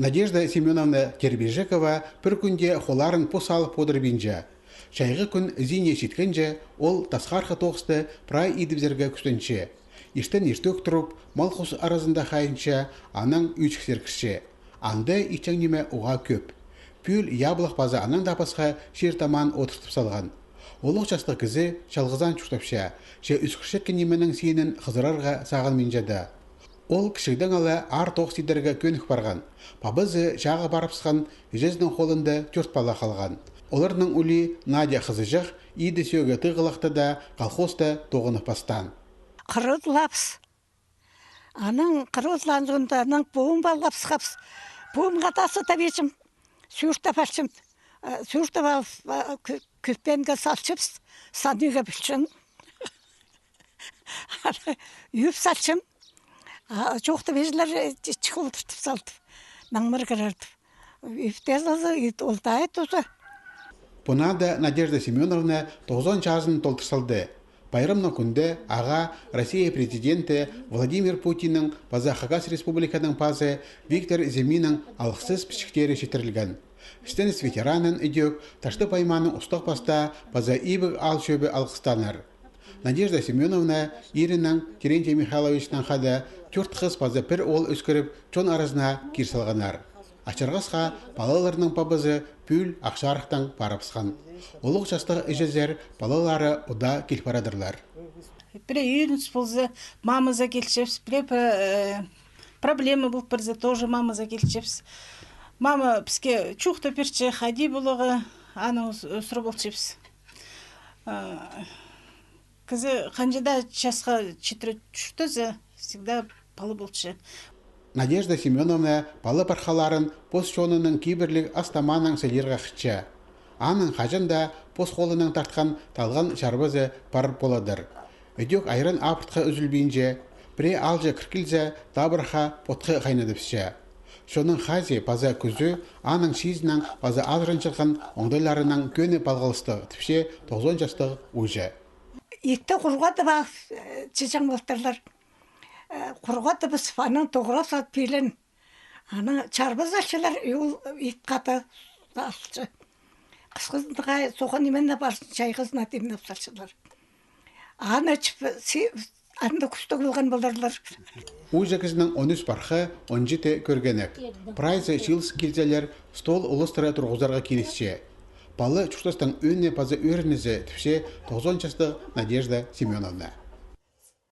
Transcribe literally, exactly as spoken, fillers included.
Надежда Семёновна Тербежекова пір кӱнде холларын пос салып одырбинча. Чайғы кӱн изине читкенче, ол тасхархы тоғысты прай идібізерге кӱстенче. Иртен иртӧк турып, мал-хус аразында хайынча, анаң ӱӱчіксер кірче. Анда итчең ниме уғаа кӧп. Пӱӱл яблах паза аннаң даа пасха чир тамаан одыртып салған. Улуғ частығ кізі чалғызаан чуртапча, че ӧскірчеткен нименің синін хызырарға сағынминча даа. Ол кічігдең ала аар тоғыс идерге кӧнік парған. Пабазы чааға парыбысхан, іҷезінің холында тӧрт пала халған. Оларның улии Надя хызыҷах, иді сӧӧге тығылахта даа, колхозта тоғынып пастаан. Хырыллабыс. Анаң хырыллаан соонда, анаң пуум паллабысхабыс. Пуумға тас тастап итчем, сӱртіп алчам. Э, сӱртіп алып, э, кӱ-, кӱппенге салчабыс, саниға пілчем. Ӱп салчам. А чоохтап, іҷелер, э, чи-, чығылдыртып салды. Наңмыр кірерді. Ӱпте салза, ит, ол таа ит уза. Пу нада Надежда Семёновна тоғызон чазын толдыр салды. Пайрамның кӱнде ағаа Россия Президенті Владимир Путиннің паза Хакас Республиканың пазы Виктор Зиминнің алғысчы пічіктері читірілген. Істеніс ветеранын ідӧк Таштып аймааның Устағ Пастаа паза Ибіг аал чӧбі алғыстааннар. Надежда Семёновна ирінең Терентий Михайловичнаң хада тӧрт хыс паза пір оол ӧскіріп, чон аразына кир салғаннар. Ачырғасха, палаларның пабазы пӱӱл Ах Чарыхтаң парыбысхан. Улуғ частығ іҷезер палалары удаа кил парадырлар. Пірее ӧрініс полза, мамаза килчебіс, пірее пра-, э, проблема пол парза, тоже мамаза килчебіс. Мама піске чоохтап пирче, хайди поларға, аны ус-, устап полчабыс. А, кізі ханҷа даа часха читіре чуртаза, всегда пала полча. Надежда Семёновна пала-пархаларын пос чонының кибірліг ас-тамаанаң сыйлирға хынча. Аның хаҷан даа пос холынаң тартхан талған чарбазы пар поладыр. Ідӧк айран абыртха ӱзӱлбинче, пірее аалҷа кір килзе, табырах потхы хайнадыбысча. Чонның хазии паза кӱзі аның чиизінең паза азыранчатхан оңдайларынаң кӧні палғалыстығ, тіпче тоғызон частығ ууҷа. Итті хурғадып ап, э, чіҷең полтырлар. Э, хурғадыбыс, анаң тоғырап салып пирген. Анаң чарбаза алчалар, и ол ит хада алча. Хысхызында хай, соған ниме-де парзын, чайғызына тимнеп салчалар. Аны ічіп, си-, анда кӱстіг полған поларлар. Ууҷа кізінің он ӱс пархы, он читі кӧргенек. Прайзы чыылыс килзелер, стол уластыра турғызарға килісче. Пала чуртастаң ӧӧні паза ӧрінізі, тіпче тоғызон частығ Надежда Семёновна.